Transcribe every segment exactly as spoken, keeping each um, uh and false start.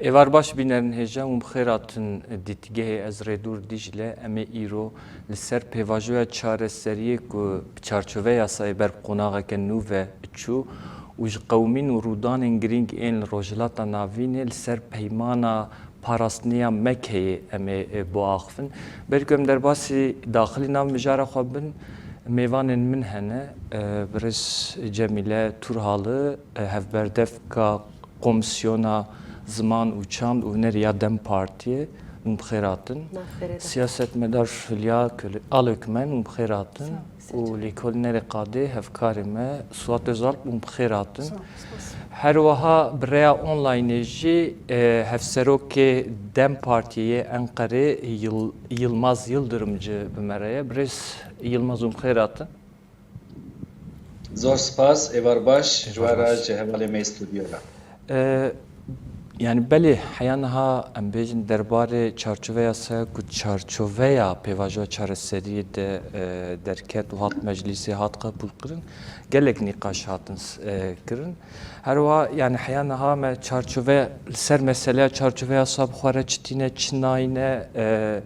Êvar baş bînerên hêja, hûn bi xêr hatin dîtgehê Ez Rêdûr Dîcle. Em ê îro li ser pêvajoya çareseriyê ku bi çarçoveya yasayê ber bi qonaxeke nû ve çû û ji qewimîn û rûdanên girîng ên li Rojhilata Navînê li ser peymana parastinê ya Mekeyê em ê, e, biaxivin. Belê ku em derbasî daxilî nav mijara xwe bin, mêvanên min hene, e, birêz Cemîle Turhalı, e, hevberdevka Komîsyona Ziman û Çand û Hunerê ya DEM Partiyê, hûn bi xêr hatin. Siyasetmedar Hülya Köle-, Alökmen, hûn bi xêr hatin. Sağ ol, sağ ol. Û lêkolînerê Qadê, hevkarê me, Suat Özalp, hûn bi xêr hatin. Sağ ol, spas. Her wiha bi rêya onlaynê jî, e, hevserokê DEM Partiyê yê Enqerê Yıl-, Yılmaz Yıldırımcı bi me re ye. Birêz Yılmaz, hûn bi xêr hatin. Zor spas, êvar baş, ji we re, ji hevalê me yê stûdyo re. E, yanî belê, heya niha em bêjin derbarê çarçoveya yasaya ku çarçoveya pêvajoya çareseriyê de, e, derket û hat meclîsê, hat qebûlkirin, gelek nîqaş hatin, e, kirin. Her wiha, yanî heya niha me çarçove, li ser meseleya çarçoveya yasa bi xwe re çi tîne, çi nayne, e,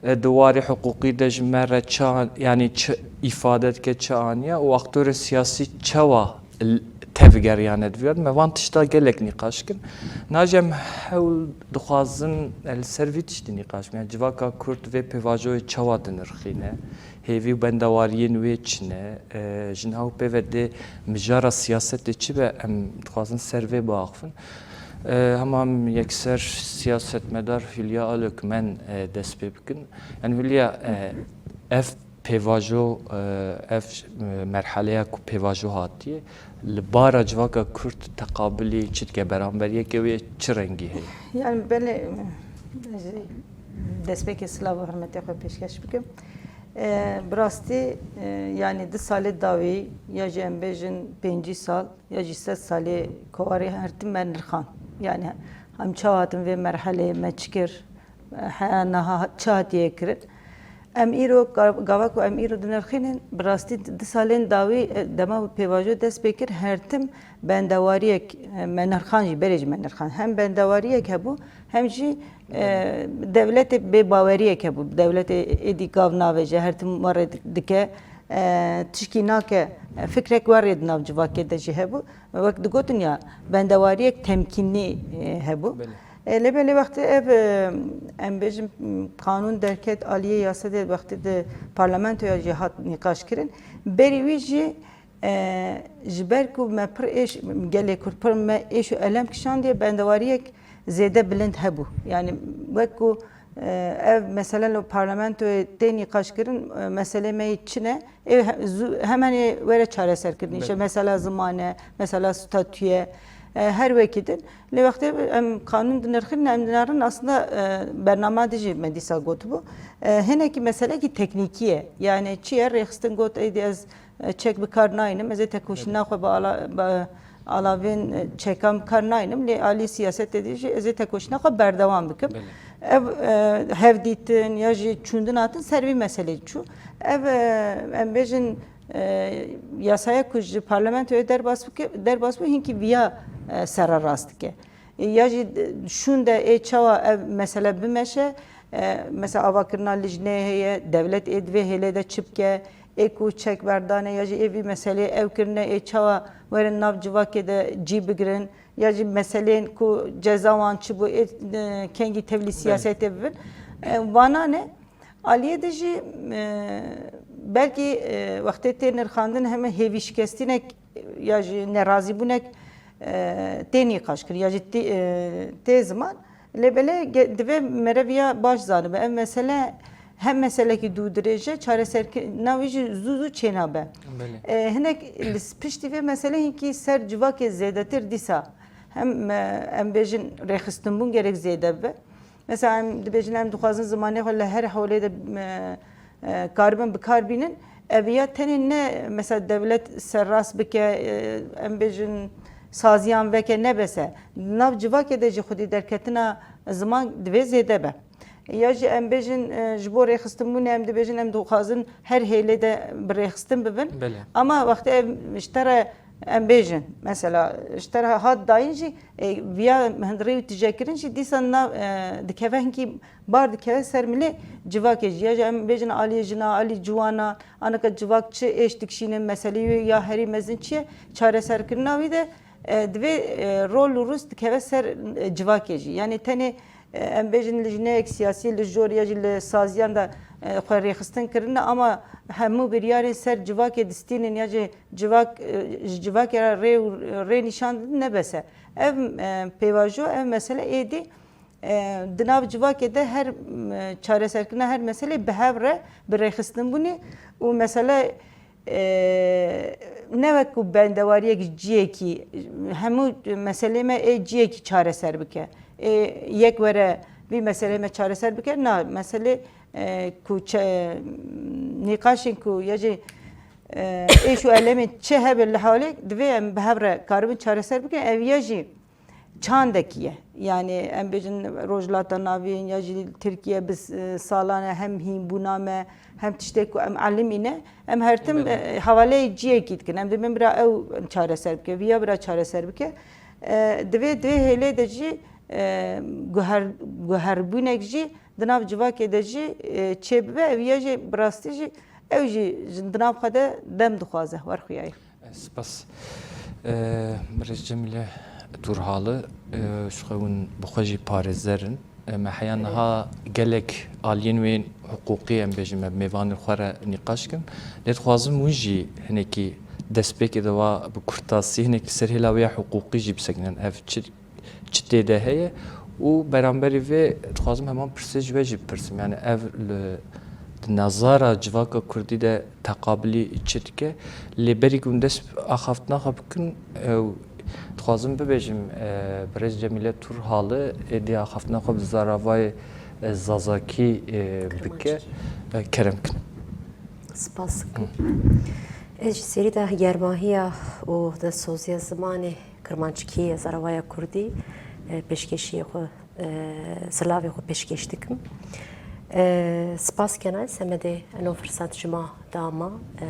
e, di warê hiqûqî de ji me re çi an-, yanî çi îfade dike, çi aniye û aktorê siyasî çawa l-, tevgeriyane di vî, me van tişta gelek nîqaş kirin. Niha jî em hewl dixwazin, e, li ser vî tiştî nîqaş bikin. Yanî civaka Kurd vê pêvajoyê çawa dinirxîne? Hêvî û bendewariyên wê çi ne? E, ji niha û pê ve dê mijara siyasetê çi be, em dixwazin ser vê biaxivin. E, hema em yekser siyasetmedar Hülya Alökmen, e, dest pê bikin. Yanî Hülya, e, ev pêvajo, e, ev, e, merheleya ku pêvajo hatiye, li bara civaka Kurd teqabilî çi dike, beramberiyeke wê çi rengî heye? Yanî belê, e, ez ê destpêkê silav û hurmetê xwe pêşkeş bikim. E, bi rastî, e, yanî du salê dawî ya jî em bêjin pêncî sal, ya jî sed salê kovarê her tim me nirxand. Yanî em çawa hatin vê merheleyê, me çi kir, heya niha çi hatiye kirin. Em îro, ga-, gava ku em îro dinirxînin, bi rastî du salên dawî, e, dema pêvajo dest pê kir, her tim bendewariyek, e, me nirxand jî, berê jî me nirxand. Hem bendewariyek hebû, hem jî, e, dewletê bêbaweriyek hebû. Dewletê êdî gav navêje, her tim we rê dike, e, tişkî nake, e, fikrek we rê di nav civakê de jî hebû. Wek digotin ya, bendewariyek temkînî, e, hebû. Belê. E, lê belê wextê ev, e, em bêjin, m, qanûn derket aliyê yasadê wextê di parlamentoya jî hat nîqaş kirin. Berî wî jî, e, ji ber ku me pir êş, gelê Kurd pir me êş û elem kişandiye, bendewariyek zêde bilind hebû. Yanî wek ku, e, ev mesele li parlamentoyê tê nîqaşkirin, e, meselê me yê çi ne? Ê he-, zû-, hemen ê were çareserkirin. Îşte Belê. Mesela ziman e, mesela statû ye, e, her wekî din. Lê wextê em qanûn dinirxin, em dinarin aslında, e, bernama de jî me dîsa gotibû. E, hinekî meselekî teknîkî ye. Yani çi ye? Rêxistin got, êdî ez, e, çek bi kar naynim, ez ê tekoşîna Belê. xwe bi ala-, bi alavên, e, çekan bi kar naynim. Lê alî siyasetê de jî ez ê tekoşîna xwe berdewam bikim. Belê. Ev, e, hevdîtin ya jî çûndin hatin ser vî meselê çû. Ev, e, em bêjin, e, yasaya ku ji parlamentoyê derbas bike, derbas bû, hinkî viya, e, serrerast dike. E, ya jî, e, şûnde ê çawa ev mesele bimeşe, e, mesela avakirina lijneyê heye, dewlet ê di vê hêlê de çi bike, ê ku çek berdane ya jî ê vî meseleyê ew kirine, ê çawa werin nav civakê de cî bigirin, ya jî meseleyên ku ceza wan çi bû, ê, e, kengî tevlî Belê. siyasetê bibin. E, vana ne, aliyê de jî, e, belkî, e, wextê tê nirxandin heme hêvî şikestînek ya jî nerazîbûnek, e, tê nîqaş kir ya jî tê, e, tê ziman. Lê belê ge-, divê mereviya baş zanibe. Ev mesele hem meselekî dû dirêj e, çareserkirina wî jî zû zû çênabe. Belê. E, hinek li s-, piştî vê meselê hinkî ser civakê zêdetir dîsa hem, e, em bêjin rêxistinbûn gerek zêde bibe. Mesela em dibêjin em dixwazin zimanê xwe li her hewlê de, e, e, karibin bi kar bînin. Ev ya tenê ne mesela dewlet serrast bike, e, em bêjin saziyan veke nebese. Di nav civakê de jî xwedî derketina ziman divê zêde be. Ya jî em bêjin, e, ji bo rêxistinbûnê em dibêjin em dixwazin her hêlê de bi rêxistin bibin. Belê. Ama wextê em ji te re Em bêjin, mesela, ji te re hat dayîn jî, e, viya hundirê û tije kirin jî dîsa na, e, dikeve hinkî bar dikeve ser milê civakê jî. Ya jî em bêjin aliyê jina, alî ciwana, anika civak çi êş dikişînin, meselê wê ya herî mezin çi ye, çareserkirina wî de, e, divê, e, rol û rûst dikeve ser, e, civakê jî. Yanî tenê, e, em bêjin lijneyek siyasî li jor ya jî li saziyan de, e, xwe rêxistin kirine, ama hemû biryarên ser civakê distînin ya jî civak, e, ji civakê re rê û rê nîşan didin ne bes e. Ev, e, pêvajo, ev mesele êdî, e, di nav civakê de her, e, çareserkirina her meselê bi hev re bi rêxistin bûnê û mesele, e, ne wek ku bendewariyek ciyekî, hemû meselê me ê ciyekî çareser bike. Ê yek were vî meselê me çareser bike. Na, meselê, e, ku çe-, nîqaşên ku ya jî, e, êş û elemên çi hebe li hawlê divê em bi hev re karibin çareser bikin. Ev ya jî çandekî ye. Yanî em bêjin Rojhilata Navîn ya jî Tirkiye bi s-, salan e hem hînbûna me hem tiştê ku em elimîne, em her tim, Belê. e, hevaleyê ciyekî dikin. Em dibin bira ew çareser bike, viya bira çareser bike. E, divê, divê hêlê de jî, e, guher-, guherbûnek jî di nav civakê de jî, e, çêbibe, ev ya jî bi rastî jî ew jî ji di nav xwe de dem dixwaze, werxuyayî. Spas. E, Birêz Cemîle Turhalı, e, ji xwe hûn bi xwe jî parêzer in. E, me heya niha gelek aliyên wê hiqûqî, em bêjin, me bi mêvanên xwe re nîqaş kirin. Lê dixwazim hûn jî hinekî destpêkê de wa bi kurtasî hinekî ser hêla wê ya hiqûqî jî bisekinin. Ev çi çi tê de heye û beramberî vê dixwazim heman pirsê ji we jî bipirsim. Yani ev li, di nezara civaka kurdî de teqabilî çi dike? Lê berî ku hûn dest axaftina xwe bikin, ew dixwazim bibêjim, e, birêz Cemîle Turhalı êdî axaftina xwe bi zaravayê, e, zazakî, e, bike. E, kerem kin. Spas dikim. Ez ji serî de germahiya û destsoziya zimanê Kirmanckî, zaravaya kurdî, e, pêşkêşiyê xwe, e, silavê xwe pêşkêş dikim. E, spas kena Semedê eno firsat ji ma da ma. E,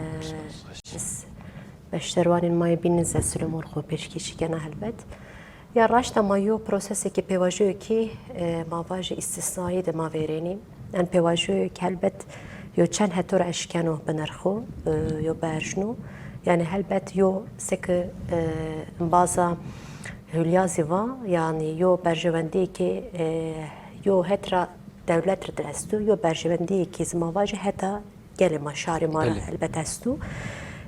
ez beşderwanên ma yê bînin ze silemor xwe pêşkêşî kena helbet. Ya raşta ma yo prosesekî pêvajoyekî, e, ma vajê îstisnayî de ma vêrênî. En pêvajoyek helbet yo çend heto re eşkeno bi nirxo, e, yo berjno. Yani helbet yo seke, e, embaza Hülya zî va, yani yo berjewendiyekî, e, yo het ra dewlet re de esto, yo berjewendiyekî zî ma vajê heta gelê ma, şarê ma re Belê. helbet esto.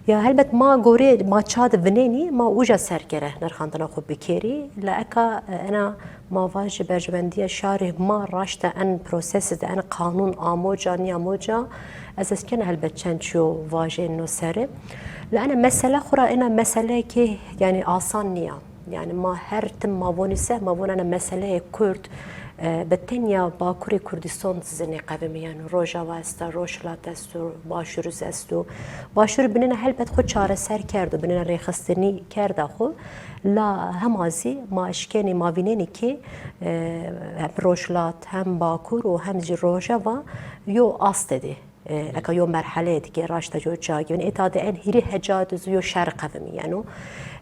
Ya helbet ma gorê ma ça de vinênî, ma uca ser kere nirxandina xwe bikerî. La eka, e, ena ma va ji berjewendiya şarê ma raşte en prosesê de, en qanûn amoca, niyamoca, ez ez kene helbet çend çiyo vajên no sere. La ena mesele xwe ra ena meseleyekê, yani asan niya. Yani ma her tim ma vonî se, ma vonane meseleyê Kurd, e, bi tenya Bakurê Kurdistan zinê qevimî, yani Rojava esta, Rojhilat esto, Başûr iz esto. Başûr binêne helbet xwe çareser kerdo, binêne rêxistinî kerda xwe. La hema zî ma eşkenî, ma vînenî ki, e, hem Rojhilat, hem Bakur û hem jî Rojava yo aste dê. E, eka yo merhele dike, raşta yo cagî. Ê ta de en hîrî heca de yo şer qevimî yeno.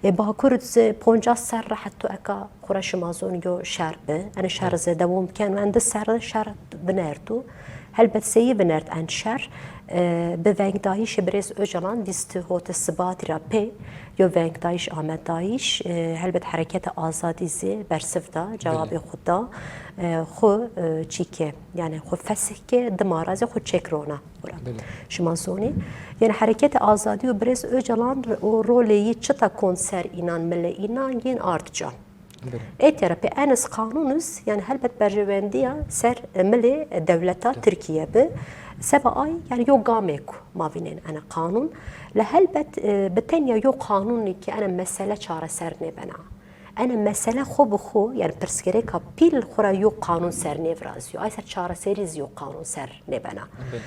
E, Bakur de poncas ser re heto eka xura şima zon yo şer bi. En şer ze dewom ken, en di ser re şer binerdu. Helbet seyî binert en şer. E, bi vengdayîşê birêz Ocalan bîst û hot Sibatî ra pê yo vengdayîş ame dayîş. E, helbet herekete azadî zî bersiv da, cewabê xwe da. E, xwe, e, çîke. Yani xwe fesih ke, dima ra zî xwe çêkirona xwe ra. Belê. Şima zonî. Yani hereketê azadî û birêz Ocalan û rolê yî çita kon ser înan, milê înan yên ard ca. Belê. Ê terepê en iz qanûn iz, yani helbet berjewendiya ser, e, milê, e, dewleta Tirkiye bi. Seba ay, yani yo gamê ku ma vînên ene qanûn. Le helbet, e, bi tenya yo qanûnê ki ene mesele çareser nêbena. Ene mesele xwe bi xwe, yani pirsgirêka pîl xwe ra yo qanûn ser nêvirazîyo. Ay ser çareserî zî yo qanûn ser nêbena. Belê.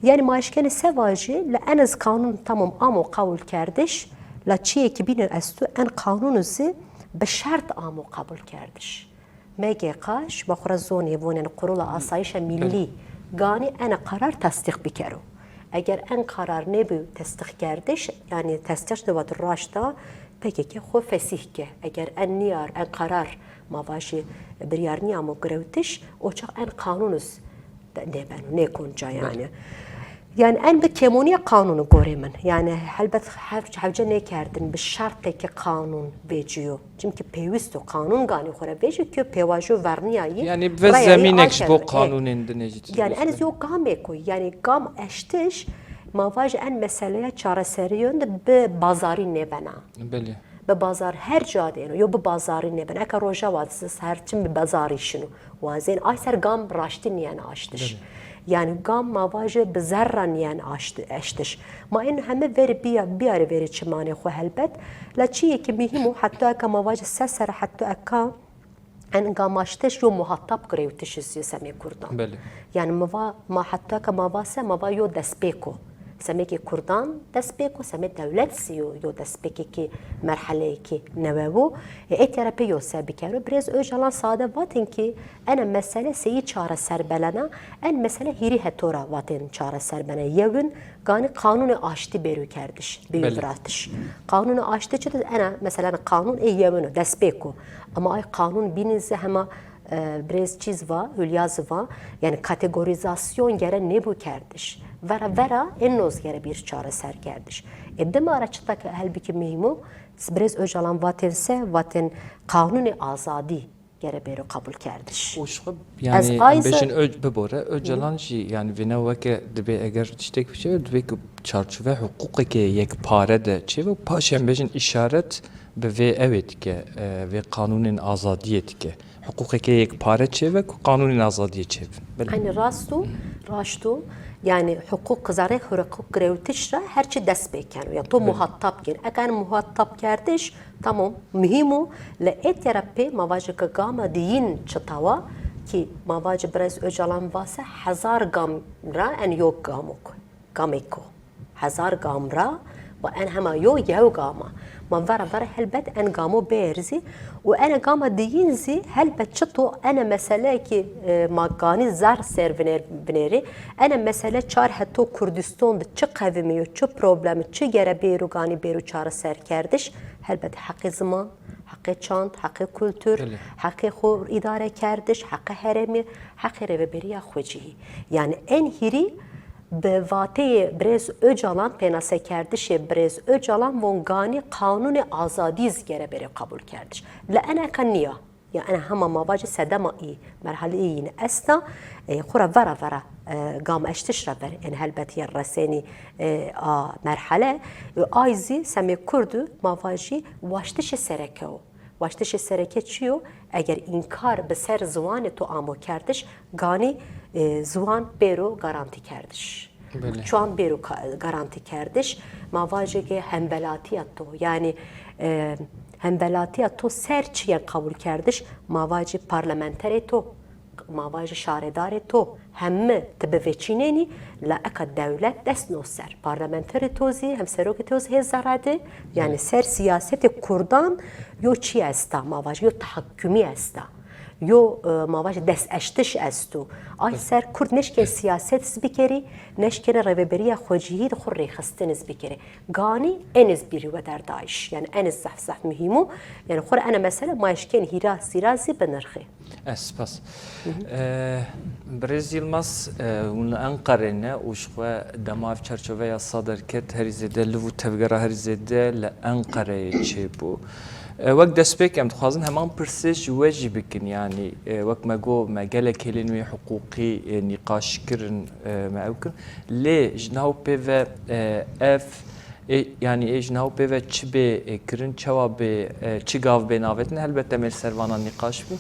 Yani ma eşkenê se vajî, li en iz qanûn tamam amo qebûl kerdiş, la çiyekî bîne esto, en qanûn zî bi şert amo qebûl kerdiş. M G K, şima xwe ra zonê vonên Kurula Asayişa Millî, Belê. Ganî ene qerar tesdîq bikero. Eger en qerar nebû tesdîq kerdiş, yani tesdîq de vat raşta P K K xwe fesîh ke. Eger en niyar, en qerar, ma va jî biryar niyamo girewtiş, o çax en qanûn iz de-, nêbeno, nêkonca yani. Yani en bi kêmoniya qanûnî gorê min. Yani helbet hev-, hevce nêkerdin bi şertê ke qanûn vêciyo. Çimkî pêwîst o qanûn ganî xwe re vêciyo ki pêvajo verniyayî. Yani bi vê raya yî zemînek ji bo aşkere. Qanûnên dinê jî. Yani en iz yo gamêko, yani gam eştiş, ma va jî en meseleya çareseriyon de bi bazarî nêbena. Belê. Bi bazar her cadê êno, yo bi bazarî nêbena. Eka Rojava ser çim bi bazarî şino. Wazên ay ser gam raştî niyen aştiş. Belê. Yani gam ma va jî bi zerra niyen aşti-, eştiş. Ma ên heme verî biya-, biyarî verî çimanê xwe helbet. La çiyê ki muhîm o, heta eka ma va jî ser ser heta eka en gam aştiş yo muhatab girewtiş iz semê Kurdan. Belê. Yani ma va, ma heta eka ma va se, ma va yo destpêk o. Semêkê Kurdan destpêk o, semê dewlet zî yo, yo destpêkekî merheleyekî newe bû. E, êtya re pê yo se bikero. Birêz Ocalan sade vatin ki ene mesele seyî çareser belena, en mesele hîrî heto ra vatin çareser bene. Yewin, ganî qanûnê aştî bêro kerdiş, bêro Belê. Viratiş. Qanûnê aştî çi de ene, mesela qanûn ê yewin o, destpêk o. Ama ay qanûn bînin zî hema, e, birêz çîz va, Hülya zî va, yani kategorîzasyon gere nêbû kerdiş. Vera vera ên noz gere bir çareser kerdiş. E, dima ra çita ke helbikî muhîm o, birêz Ocalan vatên se, vatên qanûnê azadî gere bêro qebûl kerdiş. Û ji xwe, Ez yani, ay em bêjin ser Öc-, bibore, Öcalan jî, yani, vêne weke dibê eger tiştek biçe, dibê ku çarçove hiqûqeke yekpare de çêbe û paşê em bêjin îşaret bi vê ewê dike, e, vê qanûnên azadiyê dike. Hiqûqeke yekpare çêbe ku qanûnên azadiyê çêbin. Belê. Aynî rast û, raşt û, yani, hiqûq zarê hiqûq girewtiş re her çi dest pê keno, ya to Belê. Muhatab kir. Eka en muhatab kerdiş, Tamam, muhîm o, le êtya re pê ma vajê ke gama diyîn çitawa, ki ma vajê birêz Ocalan vase hezar gam ra en yok gamok, gameko. Hezar gam ra ve en hema yo yew gama. Ma vera vera helbet en gamo bêr zî û ene gama diyîn zî helbet çito ene meseleyekî, e, ma ganî zer ser vinêr-, binêrî. Ene mesele çar heto Kurdistan de çi qevimî yo, çi problemi, çi gere bêro ganî bêro çareser kerdiş. Helbet heqê ziman, heqê çand, heqê kultur, Belê. Heqê xwe îdare kerdiş, heqê herêmê, heqê rêveberiya xwecihî. Yani en hîrî bi vateyê birêz Ocalan, pênasekerdişê birêz Ocalan von ganî qanûnê azadî zî gere bêrê qebûl kerdiş. Le eneka niya. Ya ene hema ma vajê sedema î merhaleyê yîn esta, e, xwe re vera vera, e, gam eştiş re ver, ên helbet yên resenî, e, a merhale. E, ay zî semê Kurd ma vajî waştişê sereke o. Waştişê sereke çi yo? Eger înkar bi ser ziwanê to amo kerdiş, ganî, e, ziwan bêro garantî kerdiş. Belê. Çawan bêro ka-, garantî kerdiş, ma vajê ke hemvelatiya to, yani, e, hemvelatiya to ser çi yên qebûl kerdiş, ma vajê parlamenterê to, ma vajê şaredarê to, hemî ti bi veçînênî, la eka dewlet dest no ser. Parlamenterê to zî, hemserokê to zî hê zerre de, yani Belê. Ser siyasetê Kurdan yo çi esta, ma vajê yo tahakkümî esta. Yo, e, ma vajê desteştiş esto. Ay ser Kurd neşkên siyaset zî bikerî, neşkên rêveberiya xwecihî de xwe rêxistin zî bikerî. Ganî en iz bîrî we derdayîş. Yani en iz zehf zehf muhîm o. Yani xwe re ene mesele ma eşkên hîra sîra zî binirxê. Ez spas. E, Birêz Yilmaz, e, hûn li Enqerê ne û ji xwe dema ev çarçoveya sa derket herî zêde liv û tevgera herî zêde li Enqereyê çêbû. E, wek destpêk em dixwazin heman pirsê ji we jî bikin, yanî, e, wek me got, me gelek hêlên wê hiqûqî, e, nîqaş kirin, e, me ew kirin. Lê ji nav pê ve, e, ev, ê, yanî ê ji nav pê ve çi bê, e, kirin, çawa bê, e, çi gav bê navetin, helbet em ê li ser vana nîqaş bikin.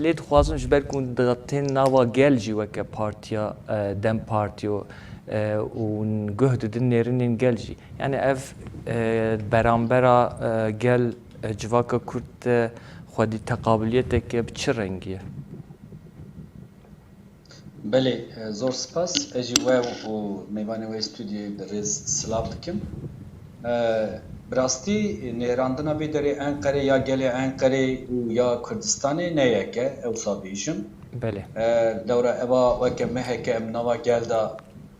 Lê dixwazim ji ber ku hûn di-, tên nava gel jî weke partiya, e, DEM Partî û, e, û hûn guh didin nêrînên gel jî. Yani ev, e, berambera, e, gel, e, civaka Kurd de xwedî teqabiliyeteke bi çi rengî ye? Belê, e, zor spas. Ez jî we û mêvanê we stûdyoyê bi rêz silav dikim. E, bi rastî nêrandina vê derê Enqerê ya gelê Enqerê û ya Kurdistanê ne yek e, ewsa bêjim. Belê. E, dewra eva weke meheke em nava gel de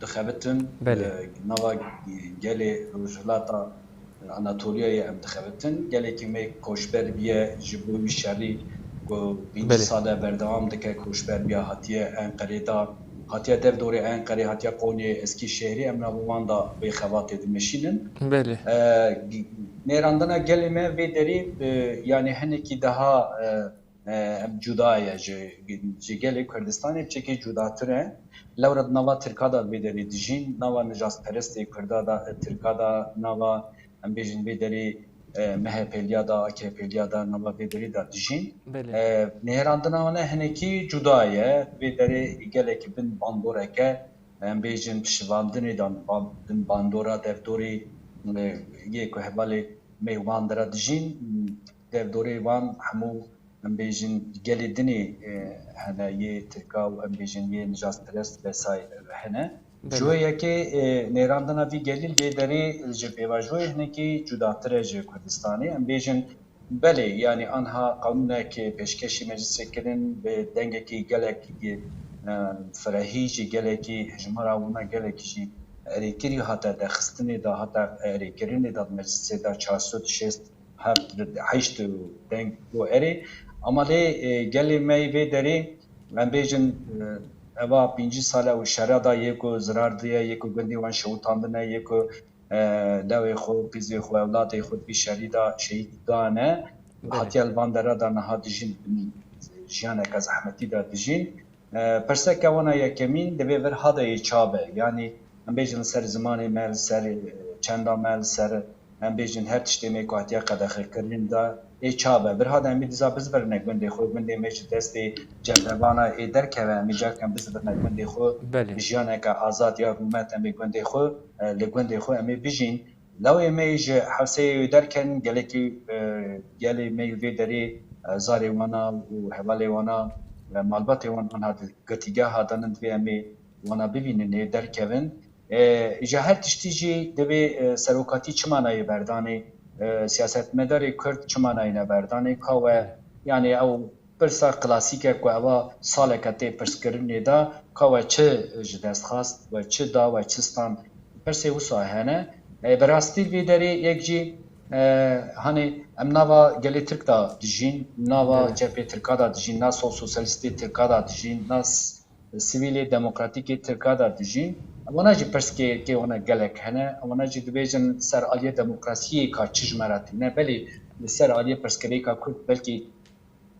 dixebitin, Belê. E, nava gelê Rojhilata Anatoliyayê em dixebitin. Gelekî me koçber biye ji bo wî şerî ku pêncî Belê. sal e berdewam dike, koçber biya hatiye Enqerê da, hatiye dev dorê Enqerê, hatiye Qonyê, Eskîşehirê, em nava wan da vê xebatê dimeşînin. Belê. E, g-, nêrandina gelê me vê derî, e, yanî hinekî daha, e, e, em cuda ye ji, ji gelê Kurdistanê, piçekê cudatir e. Lewra di nava Tirka da vê derê dijîn, nava nijadperestê Kurda da, Tirka da, nava em bêjin vê derê, e, MHP'liya da, AKP'liya da, nava vê derê da dijîn. Belê. E, nêrandina wan e hinekî cuda ye. Vê derê gelekî bin bandoreke, em bêjin pişivandinê dan, ban-, bin bandora devdorê, e, yê ku hevalê me wan dira dijîn, devdorê wan hemû em bêjin gelê dinê, e, hene yê Tirka û em bêjin yê nijadperest vesaire hene. Belê. Ji wê yekê, e, nêrandina vî gelî li vê derê ji pêvajoyê hinekî cudatir e ji Kurdistanê. Em bêjin belê, yanî anha qanûnek pêşkêşî meclisê kirin, bi dengekî gelek, e, firehî jî gelekî hejmara wana gelekî jî erêkirî hate derxistinê de, hate erêkirinê de meclisê de çar sed û şêst heft, heşt deng bû erê. Ama lê, e, gelê me yê vê derê, em bêjin, e, eva pêncî sal e û şera da yê ku zirar diye, yê ku gundê wan şewitandine, yê ku, e, lewê xwe, qîzê xwe, ewladê xwe di vî şerî de şehîd dane. Belê. Hatiye li van dera de niha dijîn, jiyaneke zehmetî de dijîn. E, pirseke wana yekemîn, divê vir hada yê ça be? Yanî, em bêjin li ser zimanê me, li ser, e, çenda me, li ser, em bêjin her tiştê me ku hatiye qedexekirin de, ê ça be? Vir hada em ê diza bizvirine gundê xwe, gundê me ji destê cerdevana ê derkeve, em ê careken bizvirine gundê xwe, Belê. bi jiyaneke azad ya rûmet em ê gundê xwe, e, li gundê xwe em ê bijîn. Lewê me ji hewseyê wê derketin, gelekî, e, gelê me yê vê derê, e, zarê wana û hevalê wana, e, malbatê wan anha di girtîgeha de nin, divê em ê wana bibînin, ê derkevin. E, ji her tiştî jî divê, e, serokatî çi manayê berdanê, e, siyasetmedarê Kurd çi manayê ne berdanê, ka we, yanî ew pirsa klasîk e ku eva saleke tê pirskirinê de, ka we çi ji dest xast, we çi da, we çi stand, pirsê wisa hene. E, bi rastî vê derê yek jî, e, hanê em nava gelê Tirk da dijîn, nava Belê. cepê Tirka da dijîn, na sol sosyalistê Tirka da dijîn, na s-, sivîlê demokratîkê Tirka da dijîn. Wana jî pirskê kê wana gelek hene. Wana jî dibêjin ser aliyê demokrasiyê ka çi ji me re tîne. Belê li ser aliyê pirsgirêka Kurd belkî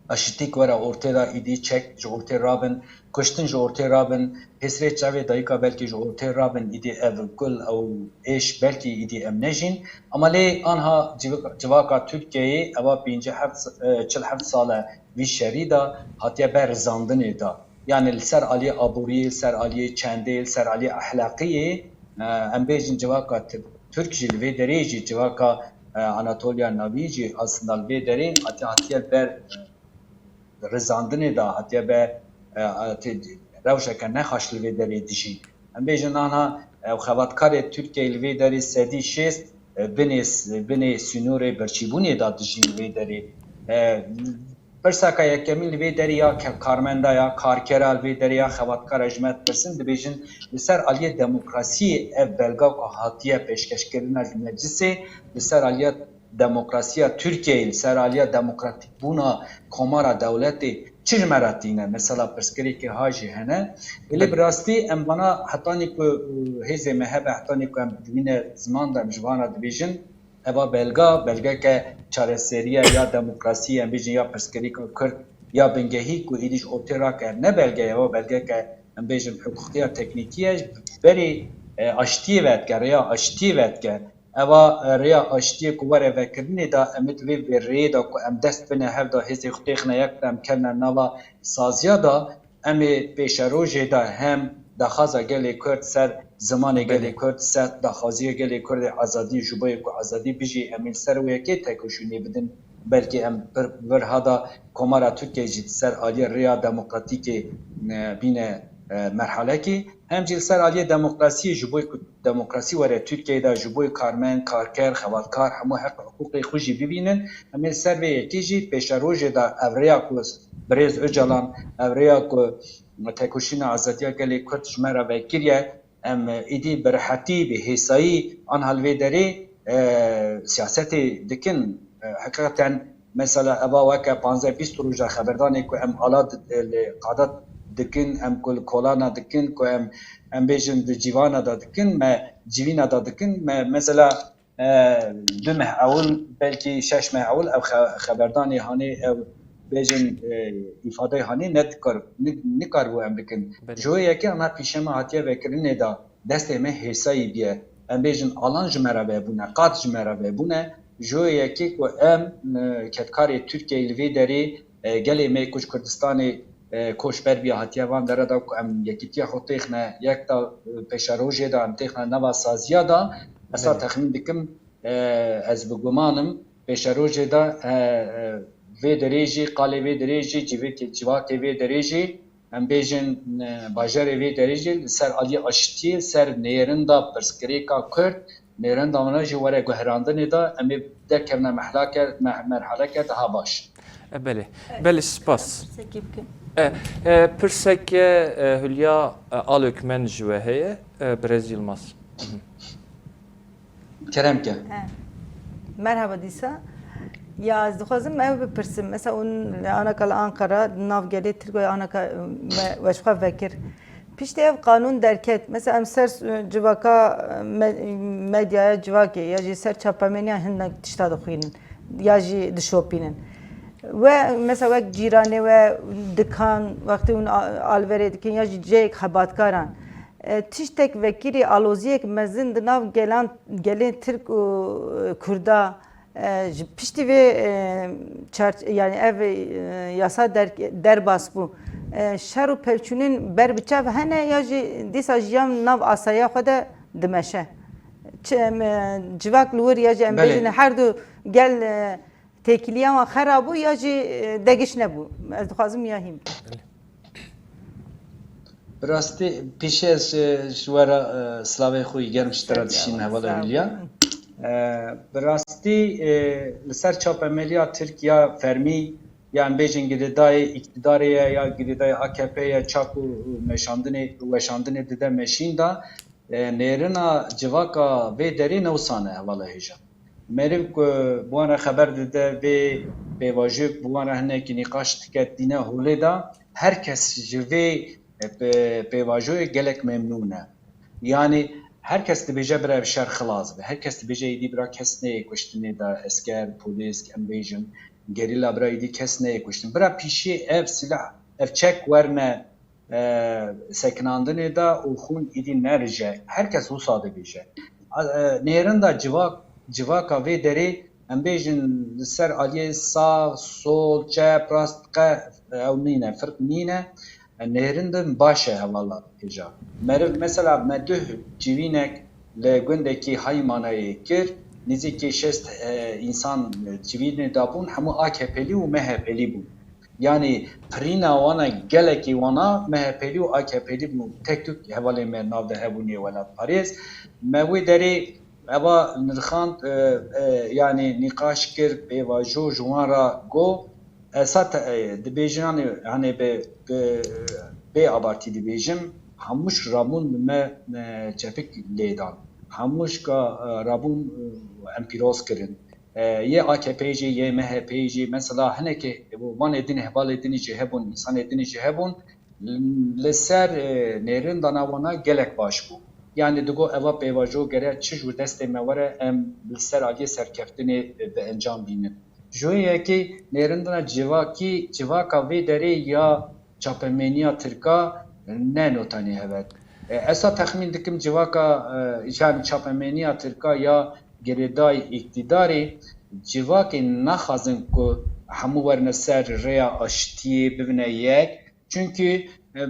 aşitî ku were ortê de îdî çek ji ortê rabin, kuştin ji ortê rabin, hêsirê çavê dayika belkî ji ortê rabin, îdî ev gul ew êş belkî îdî em nejîn. Ama lê anha civ-, civaka Tirkiyeyê eva pêncî heft, e, çil heft sal e vî şerî de hatiye ber rizandinê de. Yanî li ser aliyê aboriyê, li ser aliyê çendê, li ser aliyê ehlaqiyê, e, em bêjin civaka Tir-, Tirk jî li vê derê jî civaka, e, Anatoliya Navîn jî aslında li vê derê hatiye, hatiye ber, e, rizandinê de hatiye be, e, tê-, rewşeke nexweş li vê derê dijî. Em bêjin ana, e, xebatkarê Tirkiyeyê li vê derê sedî şêst, e, binê s-, binê sînorê birçîbûnê de dijîn li vê derê. E, pirsaka yekemîn li vê derê ya ke-, karmenda ya karkera li vê derê ya xebatkara ji me dipirsin, dibêjin li ser aliyê demokrasiyê ev belga ku hatiye pêşkeşkirina ji meclisê, li ser aliya demokrasiya Tirkiyeyê, li ser aliya demokratîkbûna komara dewletê çi ji me re tîne? Mesela pirsgirêkê ha jî hene. Belê bi rastî em vana hetanî ku, e, hêzê me hebe, hetanî ku em dibîne ziman de em ji vana dibêjin, eva belga, belgeke çareseriye ya demokrasiyê, em bêjin ya pirsgirêka Kurd, ya bingehî ku êdî ji ortê rake, ne belge ye, ew belgeke em bêjin hiqûqiya teknîkî ye, berê, e, aştiyê vedike, rêya aştiyê vedike. Eva, e, rêya aştiyê ku were vekirinê de, em ê di vê, vê rêyê de ku em dest bine hev de hêzê xwe têxine yek de em kevine nava saziya de, em ê pêşerojê de hem daxwaza gelê Kurd ser zimanê gelê Belê. Kurd, ser daxwaziya gelê Kurd ê azadî ji bo yê ku azadî bijî, em ê li ser wê yekê tekoşînê bidin. Belkî em pir virha de Komara Tirkiyeyê jî li ser aliyê rêya demokratîkê, e, bîne, e, merhalekê. Hem jî li ser aliyê demokrasiyê ji bo ku demokrasî were Tirkiyeyê de ji bo karmend, karker, xebatkar hemû heq û hiqûqê xwe jî bibînin. Em ê li ser vê yekê jî pêşerojê de ev rêya ku birêz Ocalan, ev rêya ku tekoşîna azadiya gelê Kurd ji me re vekiriye, em êdî bi rehetî, bi hêsayî anha li vê derê e, siyasetê dikin. E, heqîqeten mesela eva weke panzdeh bîst roja xeberdanê ku em ala di-, e, li qada dikin, em ku li kolana dikin, ku em, em bêjin di cîvana da dikin, me civîna da dikin, me mesela, e, du meh ewil, belkî şeş meh ewil ev xe-, xeberdanê hanê, ev bêjin, e, îfadeyê hanê ne dikar-, ni-, nikaribû em bikin. Belê. Ji wê yekê ana pîşe me hatiye vekirinê de destê me hêsayî bûye. Em bêjin alan ji me re vebûne, qad ji me re vebûne. Ji wê yekê ku em, e, kedkarê Tirkiyeyê li vê derê, e, gelê me ku ji Kurdistanê, e, koçber bûye hatiye van dere de ku em yekîtiya xwe têxine yek de, e, pêşerojê de em têxine nava saziya de, ez Belê. texmîn dikim, e, ez bi guman im pêşerojê de, e, e, vê derê jî, qalê vê derê jî, civakê, civakê vê derê jî, em bêjin, e, bajarê vê derê jî li ser aliyê aştiyê, ser nêrinda pirsgirêka Kurd, nêrinda wana jî were guherandinê de, em ê derkevine mehlake-, me-, merhaleke daha baş. E, belê. Belê, spas. Pirsek bikim. E, e, pirseke, e, Hülya, e, Alökmen ji we heye, e, Birêz Yilmaz. Kerem ke. He. Merhaba dîsa. Ya, ez dixwazim ev bipirsim. Mesela, hûn li anaka li Ankara, di nav gelê Tirk ve anaka, me, we ji xwe vekir. Piştî ev qanûn derket, mesela, em ser, e, civaka, e, me-, medyaya civakê ya jî ser çapemeniya hinek tişta dixwînin ya jî dişopînin. We, mesela, wek cîranê we, dikan, wextê hûn a-, alverê dikin ya jî cihek xebatkaran, e, tiştek vekirî aloziyek mezin di nav gelan, gelên Tirk û, e, Kurda, e, ji piştî vê, e, çar-, yani ev, e, yasa der-, derbas bû. E, şer û pevçûnên ber bi çav hene ya jî dîsa jiyan nav asaya xwe de dimeşe? Çi, em, e, civak li wir ya jî em Belê. bêjin her du gel, e, têkiliya wan xera bû ya jî, e, degiş nebû? Ez dixwazim ya hîn. Bi rastî pêşî ez ji, ji we re, e, silavê xwe yî germ ji te re dişînim hevala Hülya. E, bi rastî, e, li ser çapemeniya Tirk ya fermî, ya em bêjin girêdayê îktidarê ye ya girêdayê A K P ye, çak û meşandinê, weşandinê dide meşîn de, e, nêrina civaka vê derê ne wisa ne hevala hêja. Meriv ku bi wan re xeber dide, vê pêvajoyek bi wan re hinekî nîqaş dike, tîne holê de, her kes ji vê, e, pê-, pêvajoyê gelek memnûn e. Yanî her kes dibêje bira ev şer xilas be. Her kes dibêje êdî bira kes neyê kuştinê de, esker, polîs, em bêjin, gerîla bira êdî kes neyê kuştin. Bira pîşê ev silah, ev çek werne e, sekinandinê de û xûn êdî nerije. Her kes wisa dibêje. A, e, nêrin de civak, civaka vê derê, em bêjin li ser aliyê sax, sol, çep, rast, qe, ew nîne, firq nîne. E, nêrin din baş e hevala hêja. Meriv, mesela me duh civînek li gundekî Haymanayê kir, nêzîkî şêst, e, însan civînê de bûn, hemû A K P'lî û M H P'lî bûn. Yanî pirîna wana gelekî wana M H P'lî û A K P'lî bûn. Tek tuk hevalên me nav de hebûn yê welatparêz. Me wê derê eva nirxand, e, e, yanî nîqaş kir, pêvajo ji wan re got, esa te, e, dibêjin, yanî, hanê bi, bi, bê abartî dibêjim, hemû ji rabûn me, e, çepik lê dan. Hemû ji ka, e, rabûn, e, em pîroz kirin. E, yê A K P'yê jî, yê M H P'yê jî, mesela hinekê vanê din, hevalê din jî hebûn, însanê din jî hebûn, li ser, e, nêrin dana wana gelek baş bû. Yanî digo eva pêvajo gere çi ji destê me were, em li ser aliyê serkeftinê, e, bi encam bînin. Ji wê yekê nêrindina civakî, civaka vê derê ya çapemeniya Tirka ne notanî hev e. E, esa texmîn dikim civaka, e, yanî çapemeniya Tirka ya girêdayî îktîdarê, civakê naxwazin ku hemû werine ser rêya aştiyê bibine yek. Çunkî, e,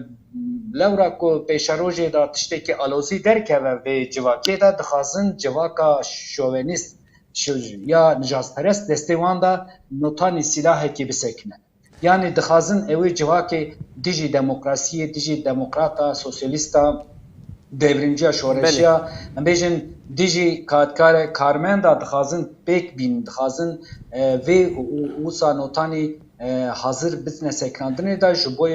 lewra ku pêşerojê de tiştekî alozî derkeve vê civakê de, dixwazin civaka şovenîst, şo-, ya nijadperest destê wan de notanî sîlahekî bisekine. Yanî dixwazin ew ê civakê dijî demokrasiyê, dijî demokrata, sosyalîsta, devrimciya, şoreşiya, Belê. em bêjin dijî kadkare, karmenda dixwazin pêk bînin, dixwazin, e, vê û, û, wisa notanî, e, hazir bidine sekinandinê de, ji bo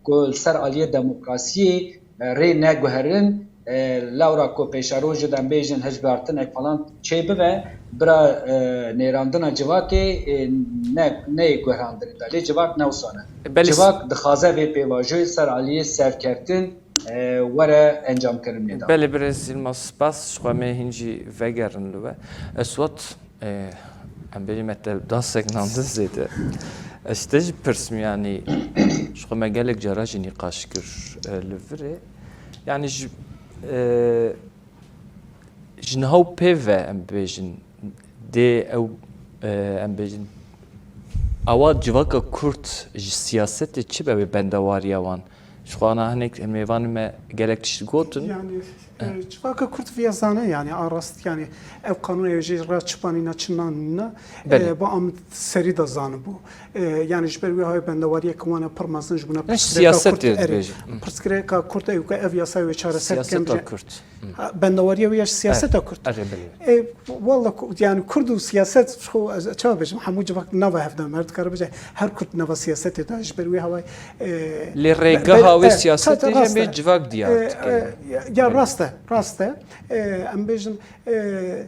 ku li ser aliyê demokrasiyê, e, rê neguherin, e, lewra ku pêşerojê de em bêjin hişbîhartinek falan çêbibe, bira, e, nêrandina civakê, e, ne, neyê guherandinê de. Lê civak ne wisa ne. Belê. Civak dixwaze vê pêvajoyê ser aliyê serkeftin, e, were encamkirinê de. Belê birêz Yilmaz, spas, ji xwe me hîn jî vegerin li we. Eswat, e, em bêjin me te bi dasek nandin zêde. Ez ji te jî pirsim, yanî ji xwe me gelek cara jî nîqaş kir, e, li virê. Yanî ji, e, ji niha û pê ve em bêjin, dê ew, e, em bêjin, awa civaka Kurd ji siyasetê çi be wê bendewariya wan? Ji xwe ana hinek mêvanê me gelek tişt gotin. Yani, e, civaka Kurd viya zane, yani, a rast, yani, ev qanûn ew jê re çi banîna, çi nanîna, Belê. e, ba am serî da zanibû. E, yani, ji ber wê hayê bendewariyeke wan e pir mezin ji bûna Ne pirsgirêka siyasetê Kurd erê. dibêjin. Hı. Pirsgirêka Kurd ew ke ev yasa wê çareser bikin Siyaseta jî. Kurd. Hı. Ha, bendewariya wê ya ji siyaseta Evet. Kurd. Evet, belê. E, walla ku-, yani, Kurd û siyaset, xwe ez çawa bêjim, hemû civak nava hev de, mer dikare bêje, her Kurd nava siyasetê de, ji ber wê hawayê, e, Lê be-, rêgeha be-, wê e, siyasetê ta-, ta jî rast em ê e. civak diyar E, dike. e, ya, ya rast e, rast e. E, em bêjin, e,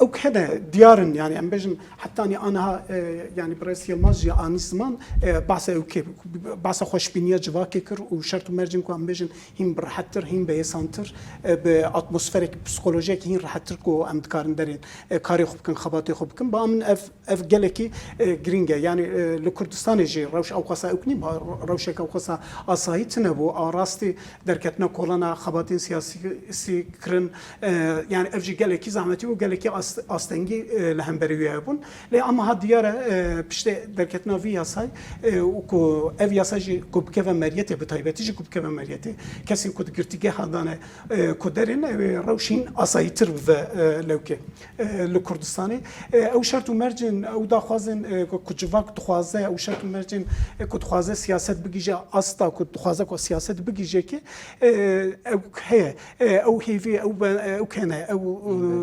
ew hene diyar in, yani em bêjin, hetanî aniha, e, yani Birêz Yilmaz jî anî ziman, e, behsa ew kê, behsa xweşbîniya civakê kir û şert û mercên ku em bêjin hîn bi rehettir, hîn bi hêsantir, e, bi atmosferek, psikolojiyek hîn rehettir ku em dikarin derên, e, karê xwe bikin, xebatê xwe bikin. Ba min ev, ev gelekî, e, girîng e. Yani, e, li Kurdistanê jî rewş ewqasa ew nî, ba rewşek ewqasa asayî tune bû. A rastî derketina kolana xebatên siyasî kirin, e, yani ev jî gelekî zehmetî û gelekî ast-, astengî, e, li hemberî wî hebûn. Lê ama ha diyar e, e, piştê derketina vî yasay, e, û ku ev yasa jî ku bikeve meriyetê, bi taybetî jî ku bikeve meriyetê, kesên ku di girtîgeha dane, e, ku derên, e, rewş hîn asayîtir bibe, e, lewkê, e, li Kurdistanê. E, ew şert û mercên, ew daxwazên, e, ku, ku civak dixwaze, ew şert û mercên, e, ku dixwaze siyaset bigihîje asta ku dixwaze ku siyaset bigihîje ki, e, ew heye, e, ew hêvî, ew be-, ew hene, ew,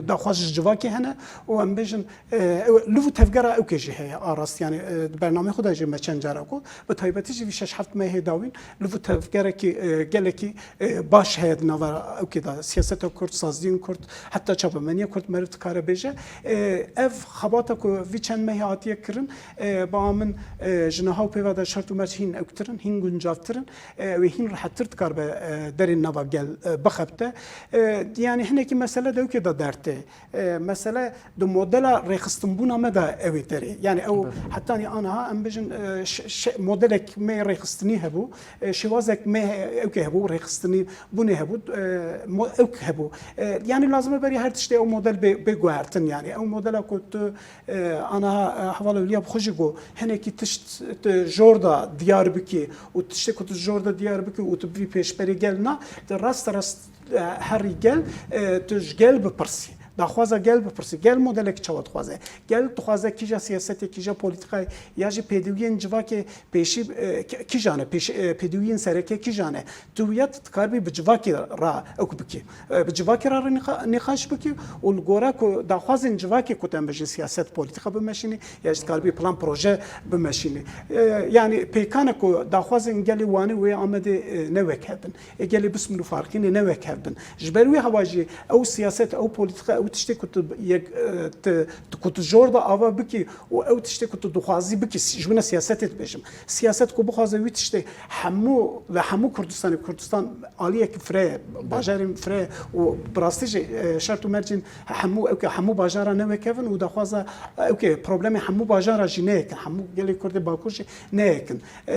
e, daxwaz ji civakê hene û em bêjin, e, ew, liv û tevgera ew kê jî heye, a rast, yani, e, di bernameyê xwe de jî me çend cara got, bi taybetî jî vî şeş heft mehê dawîn liv û tevgerekî, e, gelekî, e, baş heye di nava ew kê de, siyaseta Kurd, saziyên Kurd, heta çapemeniya Kurd meriv dikare bêje. E, ev xebata ku vî çend mehê hatiye kirin, e, ba min, e, ji niha û pêva de şert û merc hîn ewktir in, hîn guncavtir in, e, wê hîn rehettir dikaribe, e, derên nava gel, e, bixebite. E, yani hinekî mesele de ewkê de dertê. E, mesele di modela rêxistinbûna me de ew ê derê. Yani ew Belê. hetanî aniha em bijin, e, ş-, ş-, modelek me rêxistinî hebû, e, şêwazek me he-, ewkê hebû, rêxistinî bûnê hebû, e, mo-, ewk hebû. E, yani lazim e berî her tiştê ew model bê, bê guhertin yani. Ew modela ku tu, e, aniha, e, hevala Wîlya bi xwe jî got, hinekî tişt tu jor da diyar bikî û tiştê ku tu jor da diyar bikî û tu bivî pêşberê gel na, tu rast rast, e, herî gel, e, tu ji gel bipirsî. Daxwaza gel bipirsî. Gel modelek çawa dixwaze? Gel dixwaze kîja siyasetê, kîja polîtîkayê ya jî pêdiviyên civakê pêşî, e, ki-, kîjan e? Pêş-, e, pêdiviyên sereke kîjan e? Tu ya tu dikaribî bi civakê ra ewk bikî. E, bi civakê ra re nîqa-, nîqaş bikî û li gora ku daxwazên civakê ku te em bijin siyaset, polîtîka bimeşînî ya jî dikaribî plan proje bimeşînî. E, yanî pêkan e ku daxwazên gelê Wanê wê Amedê, e, ne wek hev bin. Ê gelê Bismil û Farqînê ne wek hev bin. Ji ber wî hewa jî ew siyaset, ew polîtîka, ew tiştê ku tu yek, e, tu, tu, ku tu jor da ava bikî û ew tiştê ku tu dixwazî bikî, ji wina siyasetê dibêjim. Siyaset ku bixwaze wî tiştê hemû, li hemû Kurdistanê, Kurdistan aliyek firê ye, bajarên firê ye û bi rastî jî, e, şert û mercên hemû, ewke hemû bajara ne wek hev in û daxwaza, e, ewke problemê hemû bajara jî ne yek in, hemû gelê Kurdê Bakur jî ne yek in. E,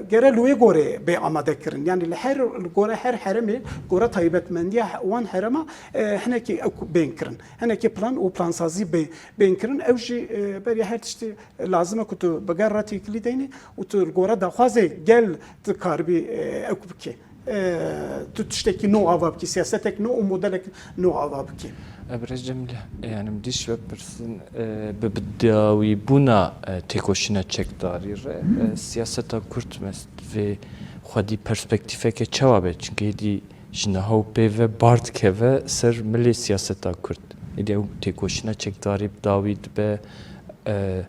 gere li wê gorê bê amade kirin. Yani li her, li gore her heremê, gore taybetmendiya he-, wan herema, e, hinekî ew bên kirin. Hinekî plan û plansazî bê, bên kirin. Ew jî, e, beriya her tiştî lazim e ku tu bi gel re têkilî deynî û tu li gore daxwazê gel tu karibî, e, ew bikî. E, tu tiştekî nû ava bikî, siyasetek nû û modelek nû ava bikî. Ebrez Cemîle, yani min dîş ve pirsin, e, bi, bi dawîbûna, e, têkoşîna çekdarî re, e, siyaseta Kurd mes-, vê xwedî perspektîfeke çawa be? Çimkî êdî ji niha û pê ve bar dikeve ser milê siyaseta Kurd. Êdî ew têkoşîna çekdarî bi dawî dibe, e,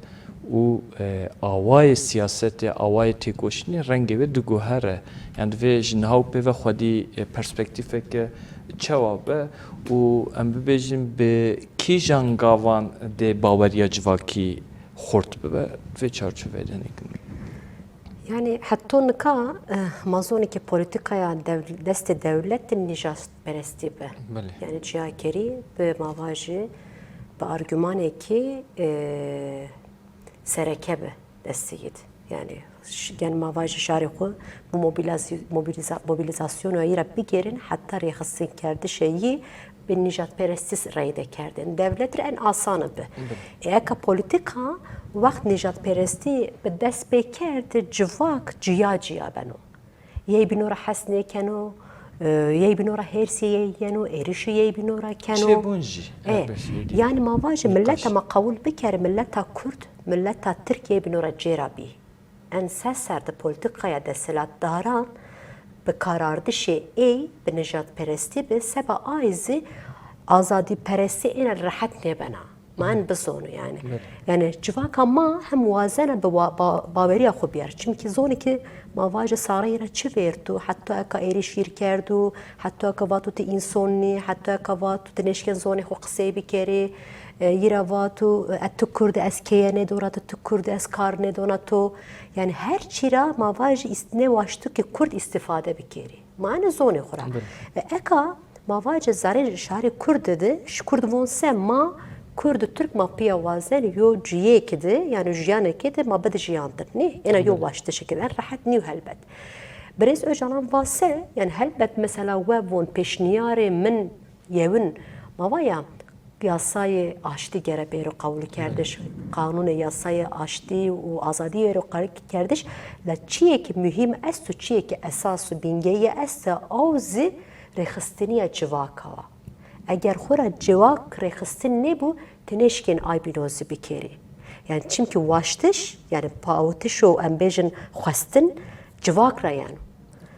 û, e, awayê siyasetê, awayê têkoşînê rengê wê diguhere. Yan divê ji niha û pê ve xwedî, e, perspektîfeke çawa be û em bibêjin bi kîjan gavan dê baweriya civakî xurt bibe, vê çarçoveyê de nekin. Yani heta nika, eh, ma zonê ki polîtîkaya dew-, destê dewlet nîjadperestî bi. Belê. Yani ciyakerî bi mavajî, bi argumanekî, eh, sereke bi destê yî di. Yani ş-, gen mavajî şarê xwe bi mobiliz-, mobiliza-, mobilizasyona yî re bigêrin heta rêxistinkerdişê yî bi nîjadperestî reyde kerdin. Dewlet re en asan bi. Ê eka polîtîka wext nîjadperestî bi dest pê kerd, civak ciya ciya beno. Yey bîno re hes nêkeno, e, yey bîno re hêrsê yey yeno, êrişî yey bîno re keno. Çêbûn jî. E, yani ma vajî milleta ma qewil bikere, milleta Kurd, milleta Tirk yey bîno re cêra bî. En ser ser di polîtîkaya desthilatdaran bi karardişê ê bi nijadperestî bi seba ay zî azadîperestî êne rehet nêbena. Ma en bizonu yani. Yani civaka ma hem wazena bi wa-, ba-, baweriya xwe biyar. Çimkî zonê ki ma vaje sareyê re çi vêrtu, heta eka êrîş yîr kerdu, heta eka vatu ti înson nî, heta eka vatu ti neşken zonê xwe qisey bikerî, e, yî re vatu, e, tu Kurd, ez keye nêdora tu, tu Kurd, ez kar nêdona tu. Yani her çî ra ma vajî îst-, nêwaştu ki Kurd îstîfade bikerî. Ma ene zonê xwe ra. E, eka ma vace zarê şarê Kurd de, ji Kurd von se ma Kurd û Tirk ma piya wazen yo ciyêk de, yani jiyanekê de ma bide jiyantir. Nê? Ena yo waştişekê de. En rehet nîyo helbet. Birêz Ocalan va se, yani helbet mesela we von pêşniyarê min yewin ma va ya yasayê aştî gere bêro qewlkerdiş, qanûnê yasayê aştî û azadî bêro qewlkerdiş, la çiyekî muhîm est û çiyekî esas û bingeyî est, ew zî rêxistiniya civaka wa. Eger xwe ra civak rêxistin nebû, ti nêşkên ay bînozî bikerî. Yani çimkî waştiş, yani pawitiş û em bêjin xwestin, civak ra yeno.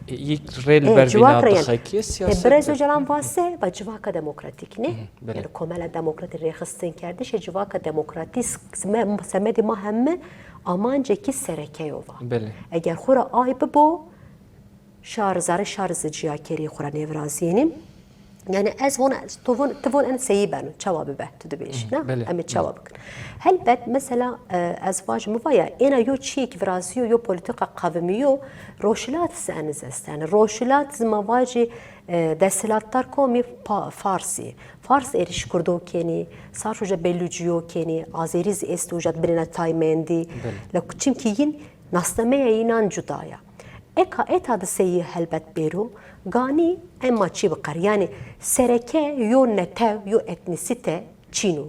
Yek rê li ber vîna dixe ki siyasete. Birêz Ocalan va se, va civaka demokratîk ne? Yani komela demokratîk rêxistin kerdiş, civaka demokratîk, me-, semedê ma heme amancekî sereke yo va. Eger xwe ra ay bibo, şar, zarê şar zî ciyakerî xwe ra nêvirazînî. Yani ez von, tu von, tu von en seyî beno, çawa bibe, tu dibêjî, ne? Em ê çawa bikin? Helbet, mesela, e, ez vajim, mi vaya, êna yo çiyek virazîyo, yo polîtîka qevimîyo, Rojhilat zî en zî est. Yani Rojhilat zî ma vajî, e, desthilatdar komî pa-, Farsî. Fars êrîş Kurdo kenî, sar uca Belûcîyo kenî, Azerî zî est uca binêna tay mendî. La çimkî yîn nasnameya yînan cuda ya. Eka eta di seyî helbet bêro, ganî em ma çî biqer. Yani sereke yo netew, yo etnîsîte çîn o.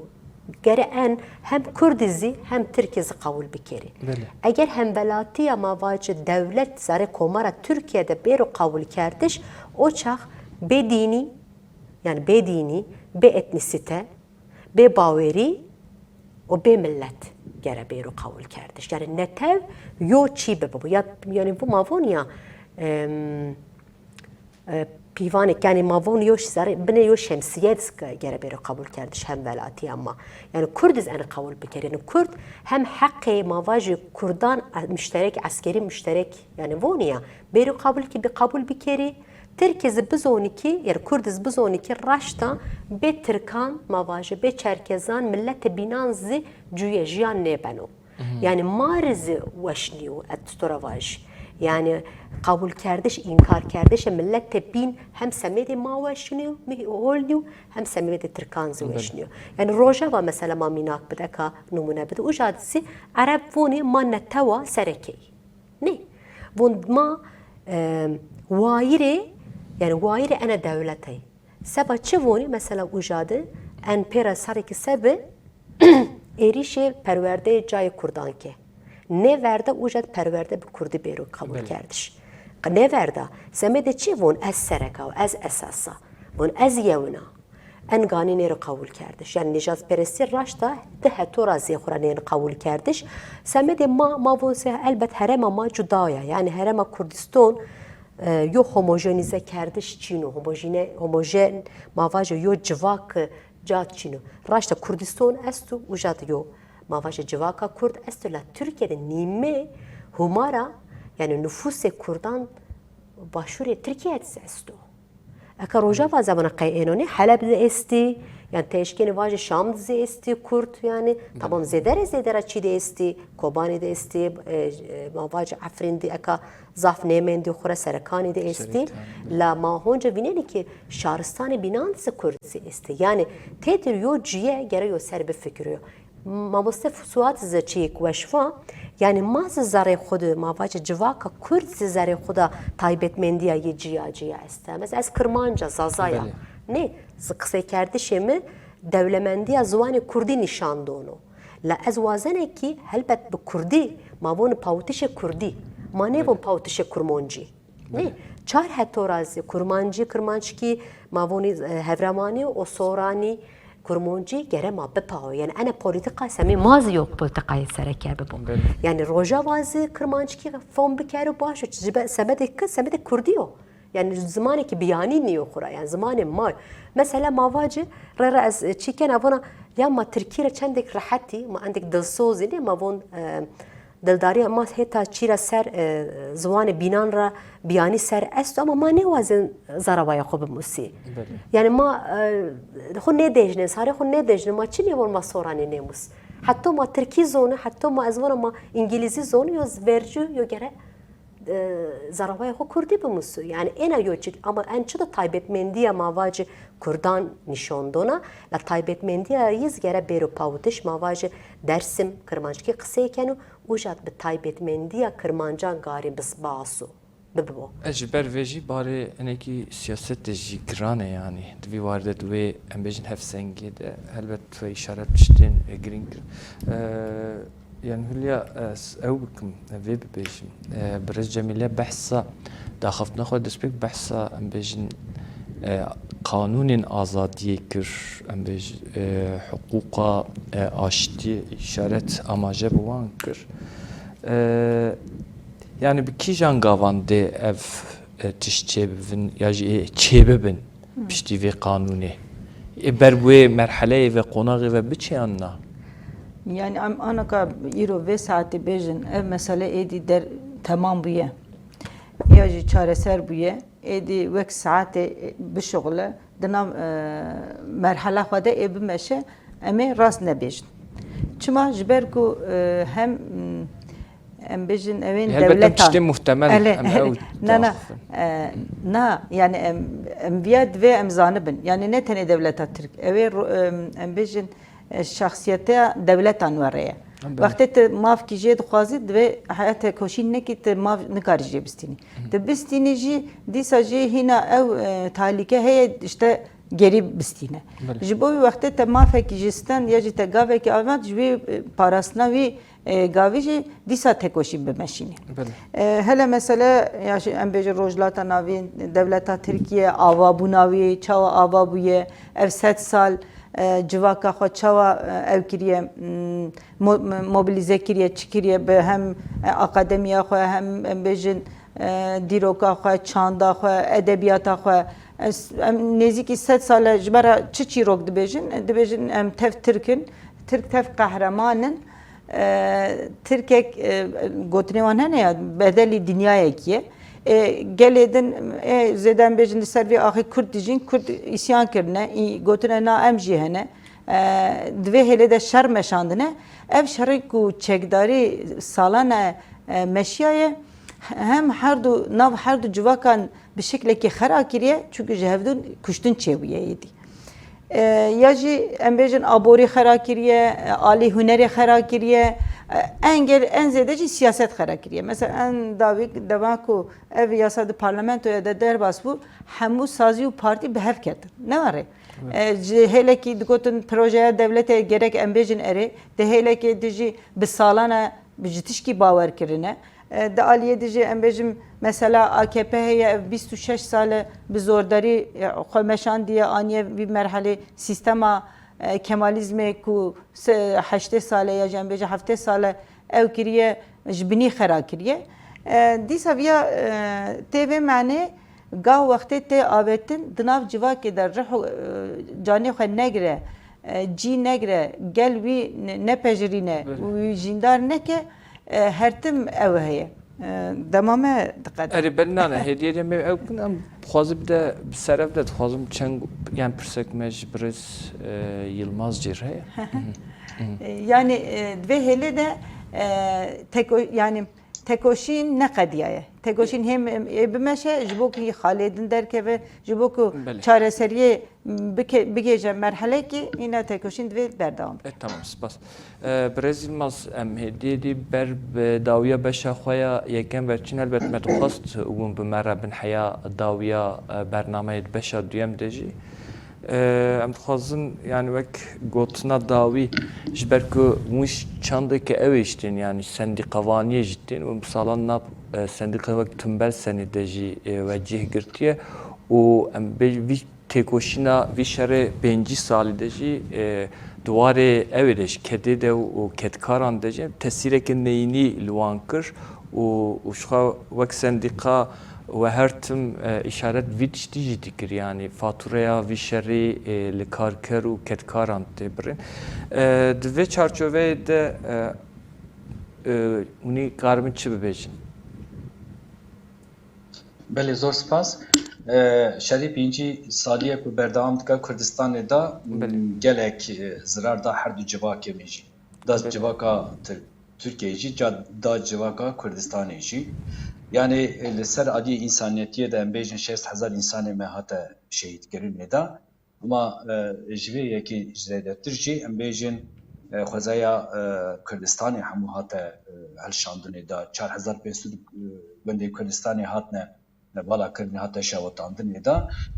Gere en hem Kurdî zî hem Tirkî zî qewil bikerî. Eger hemvelatiya ma vace dewlet zarê Komara Tirkiye de bêro qewilkerdiş, o çax bê dînî, yani bê dînî, bê etnîsîte, bê bawerî û bê millet gere bêro qewilkerdiş. Yani netew yo çî bibibo. Ya, yani bu ma von ya, em, e, pîvanek, yani ma von yo ş-, zerê, binê yo şemsiye diske gere bêro qewilkerdiş hemvelatiya ma. Yani Kurd iz en qewil biker. Yani Kurd hem heqê ma vajî Kurdan e-, müşterek, eskerî müşterek, yani von ya, bêro qewil ki bi qewil bikerî, Tirkî zî bizonî ki, yani Kurd zî bizonî ki raşta bê Tirkan, ma vaje, bê Çerkezan, milletê bînan zî cuye jiyan nêbeno. Yani ma re zî weş nîyo, ez to ra vaj. Yani qebûlkerdiş, înkarkerdişê milletê bîn hem semedê ma weş nîyo, mi-, hol nîyo, hem semedê Tirkan zî weş nîyo. Yani Rojava mesela ma mînak bide ka nimûne bide. Uca zî Ereb vonê ma netewa serekeyî. Nê. Von ma, e, wayirê, yani wayirê ene dewletê. Seba çi vonî? Mesela uca de en pêra serrêkî se bi êrîşê perwerdeyê cayê kurdan ke. Nêverda uca de perwerde bi kurdî bêro qebûlkerdiş. Nêverda. Semedê çi von? Ez sereka, ez esasa. Von ez yewina. En ganî nêro qewûlkerdiş. Yani nîjadperestî raşta di heto ra zê xwe ra nêrin qewûlkerdiş. Semedê ma, ma von se elbet herêma ma cuda ya. Yani herêma Kurdistan, e, yo homojenîze kerdiş çîn o. Homojene-, homojen, ma vaje yo civak, e, ca çîn o. Raşta Kurdistan esto, uca de yo Ma vaje civaka Kurd esto la Tirkiye de nîmê hûmara, yani nufusê Kurdan başûrê Tirkiye de esto. Eka Rojava zevana qey ênonî Heleb de estî, yani teşkênê vaje Şam de zî estî Kurd, yani tamam zêdere zêdera çî de estî, Kobanê de estî, e, e, ma vaje Efrîn de eka zaf nêmendî xura Serekanî de estî. Serekan, evet. La ma honca vînenî ki şaristanê bînan de zî Kurd zî estî. Yani têdir yo cîye gere yo ser bifikiriyo. Mamoste Fuat zî çiyêk weş va, yani ma zî zerê xwe de, ma vace civaka Kurd zî zerê xwe de taybetmendiya yê ciya ciya este. Mesela ez Kirmanc a, Zaza ya. Belê. Nê, zî qiseykerdişê mi dewlemendiya ziwanê Kurdî nîşan dono. La ez wazenekî helbet bi Kurdî, ma von pawitişê Kurdî. Ma nêvon Belê. Pawitişê Kurmoncî. Nê, Belê. Çar hetora zî Kurmancî, Kirmanckî, ma vonî, e, Hevremanî û Soranî, Kurmoncî gere ma bipawo. Yani ene polîtîka semê ma zî yok polîtîkayê sereke bibo. Belê. Yani Rojava zî Kirmanckî fom bikero baş o. Ji be-, semedê ki, semedê Kurdî yo. Yani zimanekî biyanî nîyo xura. Yani zimanê ma. Mesela ma vacî, re re ez, e, çîken avona, ya ma Tirkî re çendek rehetî, ma endek dilsozî nê, ma von, e, Dildariya ma hêta çîra ser, e, ziwanê bînan re biyanî ser esto, ama ma nêwazin zarawaya xwe bimusî. Belê. Yani ma, e, xwe nêdejnin, sarê xwe nêdejnin, ma çi nêvon ma soranê nêmus. Heta ma tirkî zoni, heta ma ez vona ma îngilîzî zoni, yo vercu, yo gere, e, zarawaya xwe kurdî bimusu. Yani êna yo çi, ama en çi de taybetmendiya ma vacî Kurdan nîşan dona, la taybetmendiya yî zî gere bêro pawitiş, ma vacî Dersim kirmanckî qisey keno, Û jî bi taybetmendiya Kirmancan garîn bis-, baso, bibibo. E, ji ber vê jî barê hinekî siyasetê jî giran e, yanî di vî wardê de wê, em bêjin, hevsengê de helbet tu îşaret tiştên, e, girîng kir. E, yani Hülya, e, s-, ew bikim, e, vê bibêjim. E, Birêz Cemîle behsa daxiftina xwe destpêk behsa, em bêjin, e, qanûnên azadiyê kir, em bêjin, e, hiqûqa, e, aştiyê îşaret amaje bi wan kir. E, yani bi kîjan gavan dê ev, e, tişt çêbibin ya jî ê çêbibin Hı. piştî vê qanûnê? Ê ber wê merheleyê ve, qonaxê ve biçe yan na? Yani em anaka îro vê saetê bêjin, ev mesele êdî der temam bûye. Ya jî çareser bûye. Êdî wek saetê bişuxule, di nav, e, merhela xwe de ê bimeşe, em ê rast nebêjin. Çima? Ji ber ku, e, hem, m, em bêjin, ewên Helbet em dewletan. Tiştê muhtemel, Ele, em ele. ew Na, na, daxifin. E, na, yani em, em viya divê em zanibin. Yani ne tenê dewleta Tirk. Ewê ro-, em, em bêjin, e, şexsiyete dewletan were ye. Belê. Wextê tu mafkî jê dixwazî, divê heya tekoşîn nekî, tu maf nikarî jê bistînî. Hı. Tu bistînî jî, dîsa jî hîna ew, e, talîke heye, işte gerî bistîne. Belê. Ji bo wî wextê te mafekî jî stand ya jî te gavekî avand, ji wî, e, parastina wî, e, gavî jî dîsa tekoşîn bimeşînî. Belê. E, hele mesele ya jî em bêjin Rojhilata Navîn, dewleta Tirkiye, avabûna wî, çawa ava bûye, ev sed sal, e, civaka xwe çawa, e, ew kiriye, m, mo-, mobilîze kiriye, çi kiriye bi hem, e, akademiya xwe, hem em bêjin, e, dîroka xwe, çanda xwe, edebiyata xwe. Ez, em nêzîkî sed sal e ji me re çi çîrok dibêjin? Dibêjin em tev Tirk in, Tirk tev qehreman in. E, Tirkek, e, gotinê wan hene ya, bedelî dinyayekî ye. E, gelê din, e, zêde em bêjin li ser vê axê Kurd dijîn, Kurd îsyan kirine, î-, gotine na em jî hene. E, di vê hêlê de şer meşandine. Ev şerê ku çekdarî salan e, e, meşiyaye, hem her du, nav her du civakan bi şeklekî xera kiriye, çunku ji hevdûn kuştin çêbûye êdî. E, ya jî em bêjin aborî xera kiriye, e, alî hunerê xera kiriye, e, en gel-, en zêde jî siyaset xera kiriye. Mesela en dawî dema ku ev yasa di parlamentoya de derbas bû, hemû sazî û partî bi hev ketin. Ne were? Evet. E, ji hêlekî digotin projeya dewletê gerek em bêjin erê, di hêlekê dijî bi salan e, bi ji tişkî bawer kirine. E, di aliyê dijî em bêjim mesela A K P heye, ev bîst û şeş sal e bi zordarî, e, xwe meşandiye, aniye vî merhelê sîstema, e, Kemalizmê ku se-, heştê sal e ya jî em bêjin heftê sal e ew kiriye, ji binî xera kiriye. E, dîsa viya, e, tê vê menê, gah wextê tê avêtin, di nav civakê de rih û, e, canê xwe negire, e, cî negre, gel wî ne-, nepejirîne, Belê. wî jîndar neke, e, her tim ew heye. E, dema me diqede. Erê, belê nane, hêdiyê de me ew kin, em dixwazim de, bi ser ev de dixwazim çend, yani pirsek me ji birêz, e, Yilmaz cî re heye. E, yani, e, di vê hêlê de, e, teko-, yani tekoşîn neqediyaye. Tekoşîn hêm, hêm ê bimeşe, ji bo ku xalê din derkeve, ji bo ku Belê. çareseriyê bike-, bigêje merhelekî, îna tekoşîn divê berdewam E, tamam, spas. E, Birêz Yilmaz, em hêdî hêdî ber bi dawiya beşa xwe ya yekem ve çin, helbet me dixwest hûn bi me re bin heya dawiya, e, bernameyê di beşa duyem de jî. E, em dixwazin, yani wek gotina dawî, ji ber ku hûn jî çandeke ew ê jî tên, yani sendîqavaniyê jî tên û bi salan nav, e, sendîqe wek Tumbelsenê de jî, e, we cih girtiye û em bê-, vî têkoşîna vî şerê pêncî salî de jî, e, di warê ew ê de jî kedê de û kedkaran de jî tesîreke neyînî li wan kir û, û ji xwe wek sendîqa we her tim, e, îşaret vî tiştî jî dikir, yanî fatûreya vî şerî, e, li karker û kedkaran tê birîn. E, di vê çarçoveyê de, e, e, hûnî karibin çi bibêjin? Belê, zor spas. E, şerî pêncî salî ye ku berdewam dike Kurdistanê de, Belê. gelek, e, zirar da her du civakê me jî. Da Belê. civaka Tir-, Tirkiyeyê jî, ca-, da civaka Kurdistanê jî. Yani, e, li ser aliyê însaniyetiyê de em bêjin şêst hezar însanê me hate şehîdkirinê de. Ama, e, ji vê yekê zêdetir jî em bêjin, e, xwezaya, e, Kurdistanê hemû hate, e, hilşandinê de. Çar hezar pênc sed, e, gundê Kurdistanê hatine, e, balakirinê, hate şewitandinê de.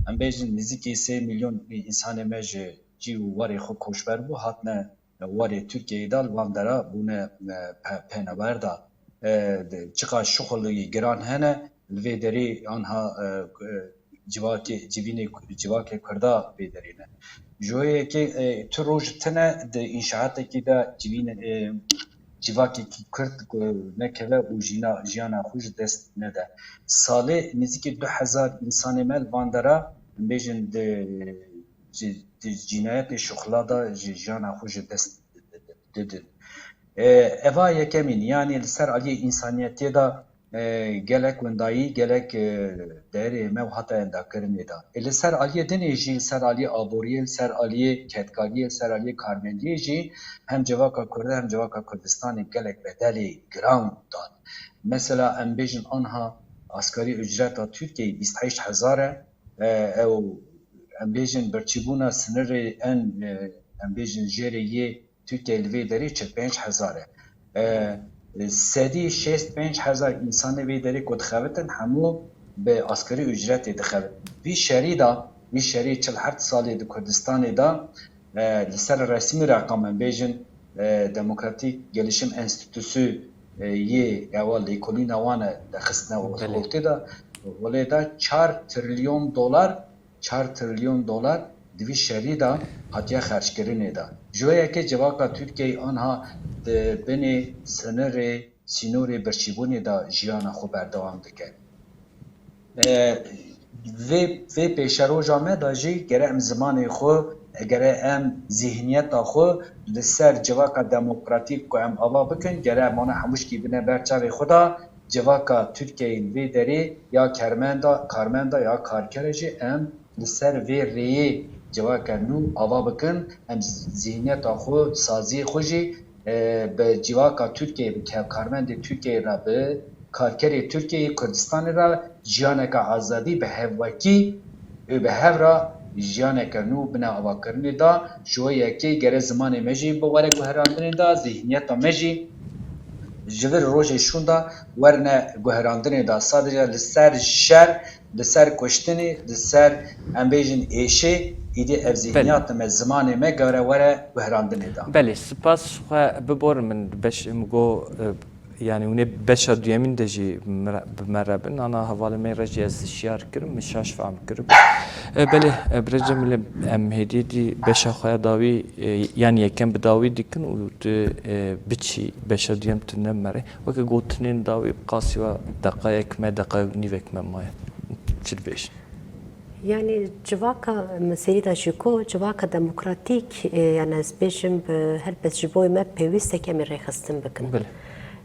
Em bêjin nêzîkî sê milyon însanê me ji cî û warê xwe koçber bû, hatine warê Tirkiyeyê de, li van dera bûne, e, pe-, penaber de. E, de, çiqas şixulî giran hene, li vê derê anha, e, e, civakê, civînê, civakê Kurda vê derê ne. Ji wê yekê, e, tu roj tine di înşaatekî de civîn, e, civakekî Kurd, e, nekeve û jîna, jiyana xwe ji dest nede. Salê nêzîkî du hezar însanê me li van dera, em bêjin, di, ci-, di cînayetê şixula de ji jiyana xwe ji dest didin. E, eva yekemîn, yanî li ser aliyê însaniyetiyê de, e, gelek windayî, gelek, e, değerê me hate endakirinê de. E, li ser aliyê dinê jî, li ser aliyê aboriyê, li ser aliyê kedkariyê, li ser aliyê karmendiyê jî hem civaka Kurd e, hem civaka Kurdistanê gelek bedelê giran dan. Mesela em bêjin anha asgari ücreta Tirkiyeyê bîst heşt hezar e, e, ew em bêjin birçîbûna sinirê en, e, em bêjin jêrê yê Tirkiye li vê derê çil pênc hezar e. E, sedî şêst pênc hezar însanê vê derê ku dixebitin hemû bi asgari ücretê dixebitin. Vî şerî de, vî şerî çil heft salê di Kurdistanê de, e, li ser resmî reqam em bêjin, e, Demokratîk Gelişim Enstitüsü, e, yê ewa lêkolîna wan e, de xistine Belê. ortê de, holê de çar trilyon dolar çar trilyon dolar di vî şerî de hatiye xerckirinê de. Ji wê yekê civaka Tirkiyeyê anha di binê sinirê, sînorê birçîbûnê de jiyana xwe berdewam dike. E, vê, vê pêşeroja me de jî gere em zimanê xwe, gere em zîhniyeta xwe li ser civaka demokratîk ku em ava bikin, gere em wana hemû jî bine ber çavê xwe de, civaka Tirkiyeyê li vê derê ya kermenda, karmenda ya karker e jî em li ser vê rêyê civaka nû ava bikin, em zîhniyeta xwe, saziyê xwe jî, e, bi civaka Tirkiyeyê, bi ke-, karmendê Tirkiyeyê re, bi karkerê Tirkiyeyê, Kurdistanê re jiyaneke azadî bi hevwekî û bi hev re jiyaneke nû bine avakirinê de. Ji wê yekê gere zimanê me jî bi were guherandinê de, zîhniyeta me jî ji vir rojê şûnda werine guherandinê de. Sadece li ser şer, li ser kuştinê, li ser, em bêjin, êşê, îdî ev Belê. zîhniyata me, zimanê me gere were guherandinê de. Belê, spas xwe biborin min beş, min got, e, yani hûn ê beşa duyemîn de jî mire-, bi me re bin. Ana hevalê me re jî ez şiyar kirim, min şaş fehm kirim. E, belê, e, Birêz Cemîl, em hêdî hêdî beşa xwe ya dawî, e, yani yekem bi dawî dikin û tu, e, biçî beşa duyem tu ne mere. Weke gotinên dawî bi qasî ve deqayek me, deqayek nîvek me maye. Çi dibêjin? Yani civaka, min serî de jî got, civaka demokratîk, e, yani ez bêjim, bi, helbet ji bo me pêwîst e ke em ê rêxistin bikin. Bil.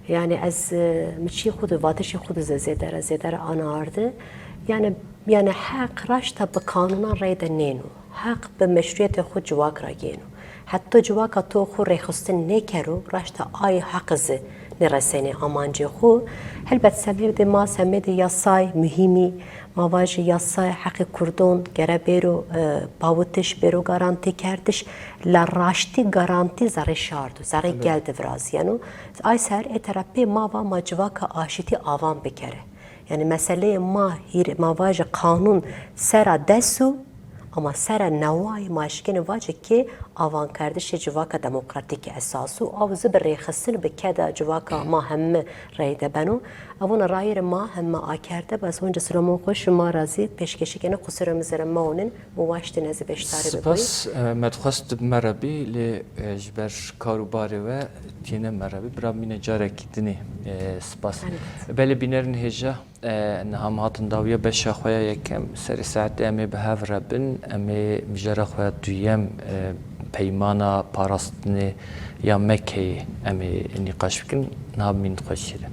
Yani ez, e, min çî xwe di, vatişê xwe di zêde re, zêde re ana ardi. Yani, yani heq raşta bi kanûnan rê de nêno. Heq bi meşrûyetê xwe civak re gêno. Heta civaka to xwe rêxistin nêkero, raşta ay heq zî nêresenê amancê xwe. Helbet semê de ma, semê de yasay muhîmî, ma vajî yasay heqê Kurdon gere bêro, e, pawitiş, bêro garantî kerdiş, la raştî garantî zerê şar do, zerê Evet. gel diviraziyeno. Ay ser ê tera pê ma va ma civaka aşitî avan bikere. Yani meseleyê ma hîr, ma vajî kanûn sera des û, ama sera newayê ma şikêne vajî kê avankerdişê civaka demokratîk esas û ew zî bi rêxistin bi keda civaka ma hemî reyde beno. Evona rayêrê ma hemî akerde, bes onca silamon xwe şima razî pêşkêşî kene, qusûrê min zere mewnin, min waştin ez ê beşdarî bibî. Spas, e, me dixwest tu bi me re bî, lê, e, ji ber kar û barê we tîne me re bî. Bira mîne carekî dinê, e, spas. Elbet. Belê bînerên hêja, e, niha me hatin dawiya beşa xwe ya yekem. Serê saetê em ê bi hev re bin, em ê mijara xwe ya duyem, e, peymana parastinê ya Mekeyê em ê nîqaş bikin. Niha bimînin xweşî re.